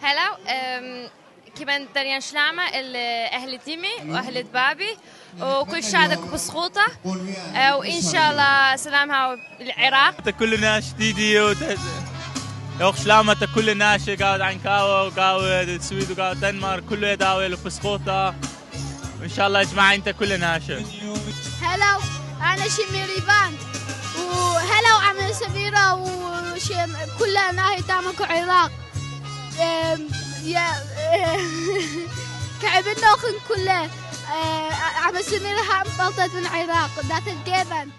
هلا. كمان دريان شلامة أهل تيمي وأهل بابي وكل شادك بسخوطة وإن شاء الله سلامها العراق. كلنا شديدي يوخ شلامة كلنا قاعد عن كاو وقاعد السويد وقاعد دنمارك كله يداول وبسخوطة وإن شاء الله يجمع أنت كلنا هلا أنا شميري بان وهلا وعمل سميرة وشيم كلنا هي تامك عراق. يا كعبنا أخن كله عمل سميرة هم بلطت من العراق ذات الجبن.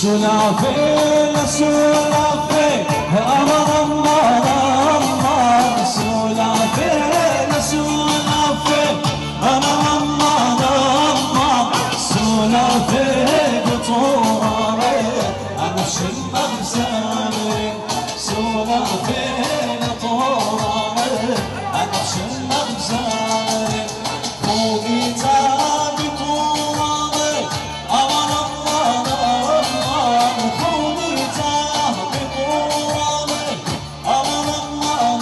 سلافي سلافي أمر الله سلافي سلافي أمر الله سلافي بطوري أنا شم بزاني سلافي بطوري أنا شم بزاني فوقي تابي طوري أمر الله فوقي تابي طوري أمر الله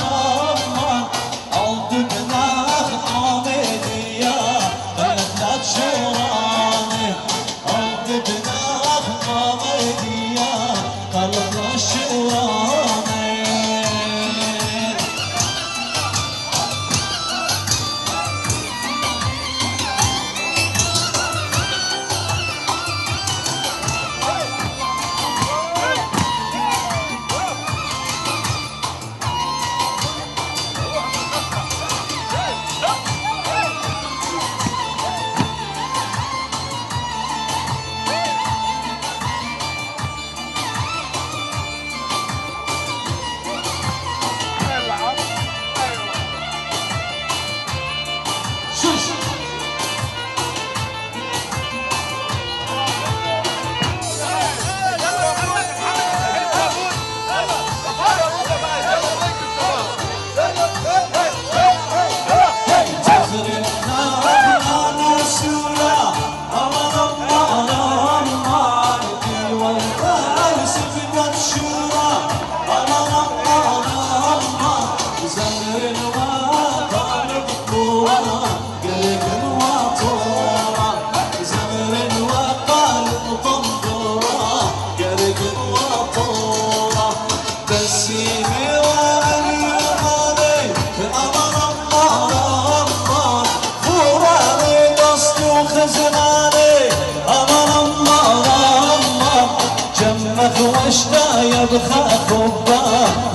ألطق ناخ عميدية ثلاث شوراني ألطق ناخ عميدية ثلاث شوراني.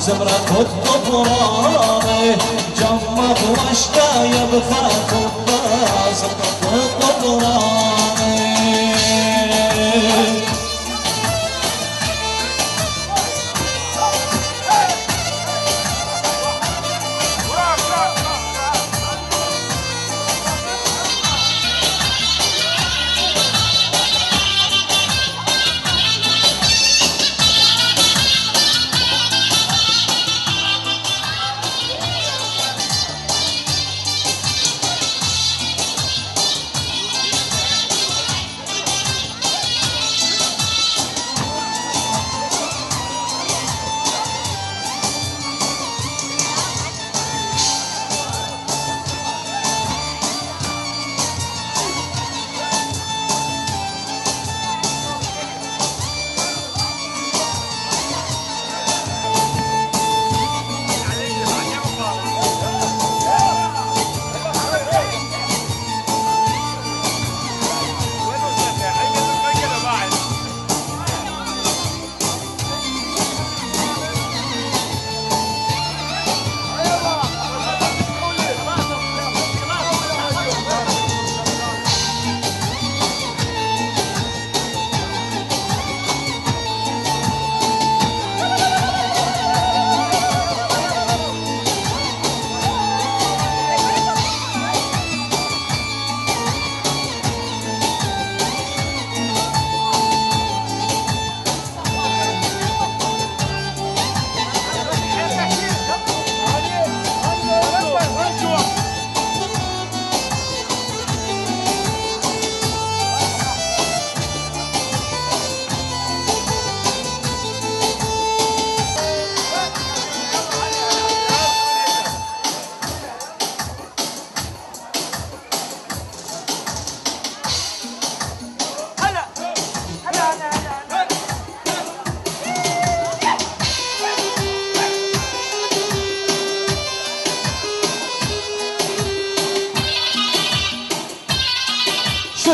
زمرة الطفراني جمك واشتا يبخى كبا زمرة الطفراني.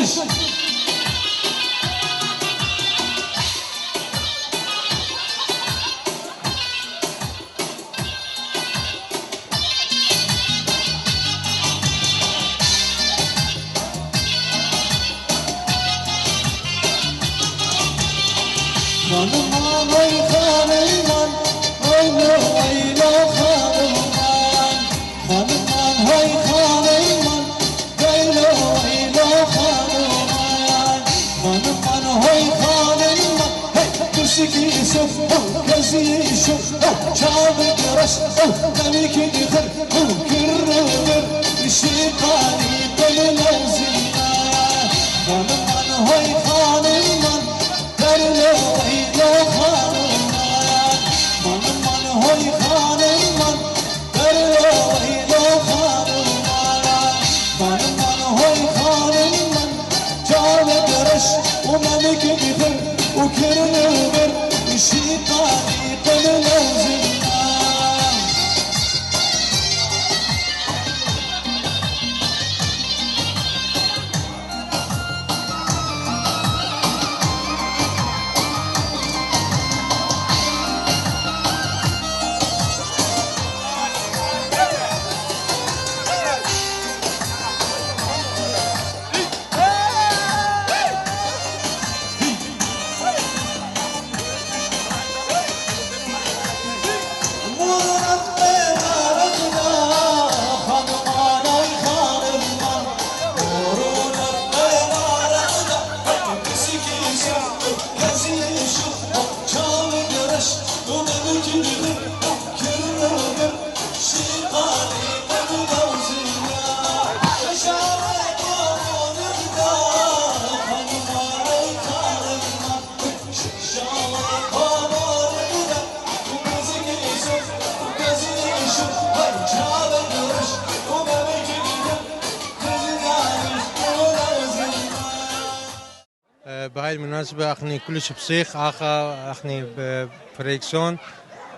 شش من هاي خان المن ويلو خان المن من هاي خان المن ويلو خان المن من هاي خان المن كسكي يسف كزي يشوف شابك رش ملك يخر كرر الشيطاني باللوزنا من هاي خان المن ويلو خان المن من هاي خان المن ويلو خان المن من هاي خان المن جابك رش وملك يخر وكرر الشيطاني باللوزنا بهاي المناسبة أخني كلش بصيخ أخني بفريكسون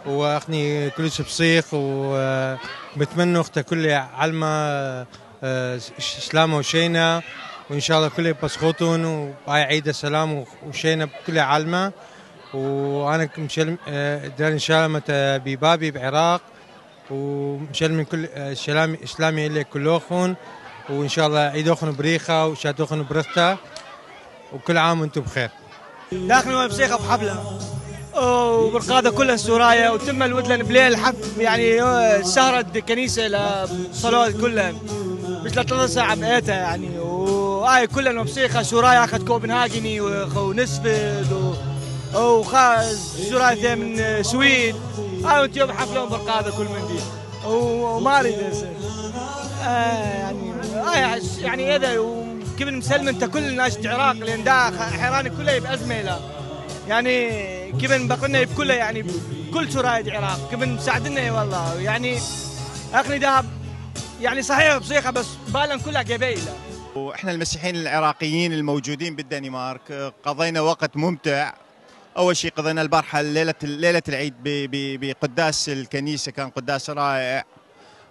وأخني كلش بصيخ وبتمنى أختها كل علمة سلامة وشينة وإن شاء الله كل بسخوتون وهاي عيد السلام وشينة بكل علمة وأنا مشل دار إن شاء الله متى ببابي بعراق ومشل من كل سلام إسلامي إلي كلوخون وإن شاء الله عيدوخن بريخة وشاتوخن برثة وكل عام وانتم بخير. داخل بصيخه بحفله وبالقاده كلها سورايا وتم الودلن بليل حفل يعني سهرت الكنيسه للصلوات كلها مش 3 ساعه بقيتها يعني وهاي كلها بصيخه سورايا اخذ كوبنهاجني ونسفد وخاز سورايا من سويد هاي وانتم بحفله بالقاده كل من دي وما اريد يعني هاي يعني هذا كيف مسلم انت كل الناس العراق لان دا حيراني كلها بازمه لا يعني كيف بقلنا بكلها يعني كل شرايد العراق كيف مساعدنا والله يعني اخني ذهب يعني صحيح بصيحه بس بالا كلها قبيله. واحنا المسيحيين العراقيين الموجودين بالدنمارك قضينا وقت ممتع. اول شيء قضينا البارحه ليله العيد بقداس الكنيسه، كان قداس رائع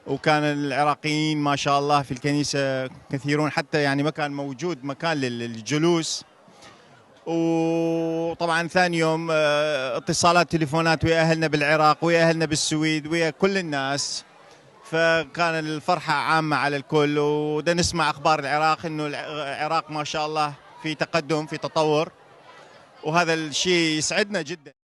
وكان العراقيين ما شاء الله في الكنيسة كثيرون، حتى يعني ما كان موجود مكان للجلوس. وطبعا ثاني يوم اتصالات تليفونات ويا أهلنا بالعراق ويا أهلنا بالسويد ويا كل الناس، فكان الفرحة عامة على الكل. ودا نسمع أخبار العراق إنه العراق ما شاء الله في تقدم في تطور، وهذا الشيء يسعدنا جدا.